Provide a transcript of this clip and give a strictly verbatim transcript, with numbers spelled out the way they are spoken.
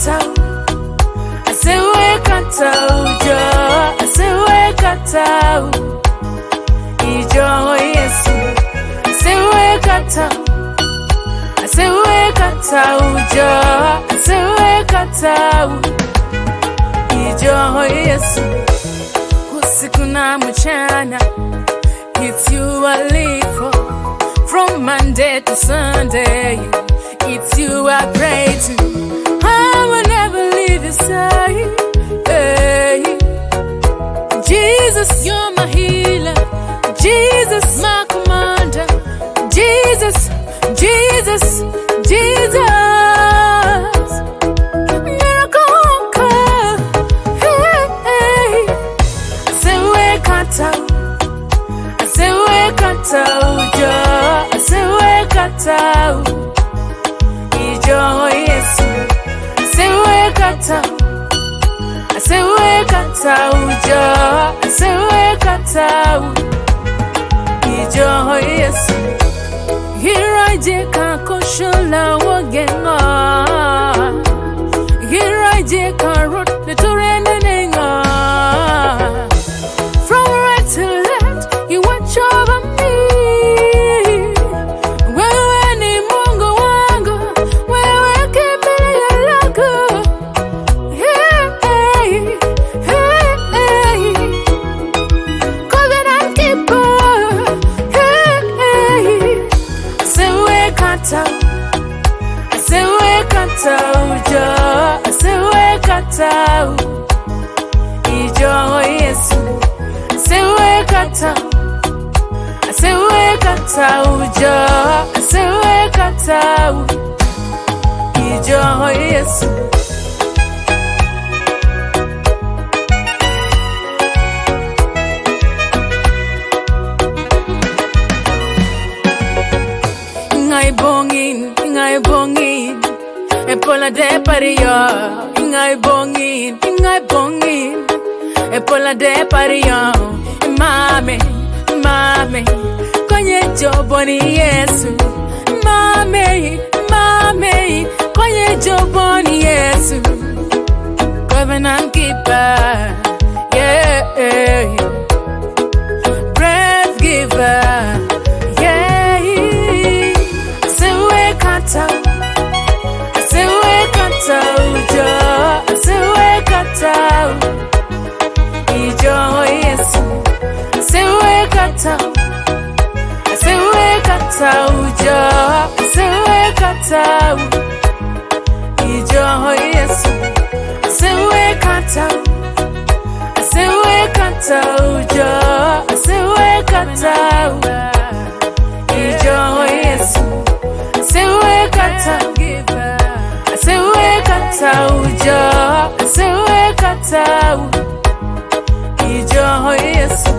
Asewekata u, asewekata u, Jah. Asewekata u, Jah Yesu. Asewekata u, asewekata u, Jah. Asewekata u, Jah Yesu. Usiku na mchana, it's you I live for. From Monday to Sunday, it's you I pray to. I will never leave your side. Hey. Jesus, you're my healer. Jesus, my commander. Jesus, Jesus, Jesus. Miracle worker. Hey, hey. Asewekata u, asewekata u, Jah. Asewekata u, Jah Yesu. Asewekata u, asewekata u, Jah. Asewekata u, Jah Yesu. Hiraje ka koshola wogenga. Hiraje ka rot ne turene nenga. From right to left, you watch over me. Wewe ni Mungu wangu, wewe kimbilio langu. Hey, hey, hey, hey. Covenant keeper. Hey, hey. Asewekata u, asewekata u, Jah. Asewekata u, Jah Yesu. Asewekata u, asewekata u, Jah. Asewekata u, Jah Yesu. Ngai bongin, ngai bongin. Epola de pario, ngai bongin, ngai bongin. Epola de pario, mame, mame. Konye joboni Yesu, mame, mame. Konye joboni Yesu. Covenant keeper, yeah. Breath giver, yeah. Asewekata u, asewekata u, Jah. Asewekata u, Jah Yesu. Asewekata u, asewekata u, Jah. Asewekata u, Jah Yesu. Asewekata u, asewekata u, Jah. Asewekata u, Jah Yesu. Asewekata u, asewekata u, Jah. Asewekata u, Jah Yesu.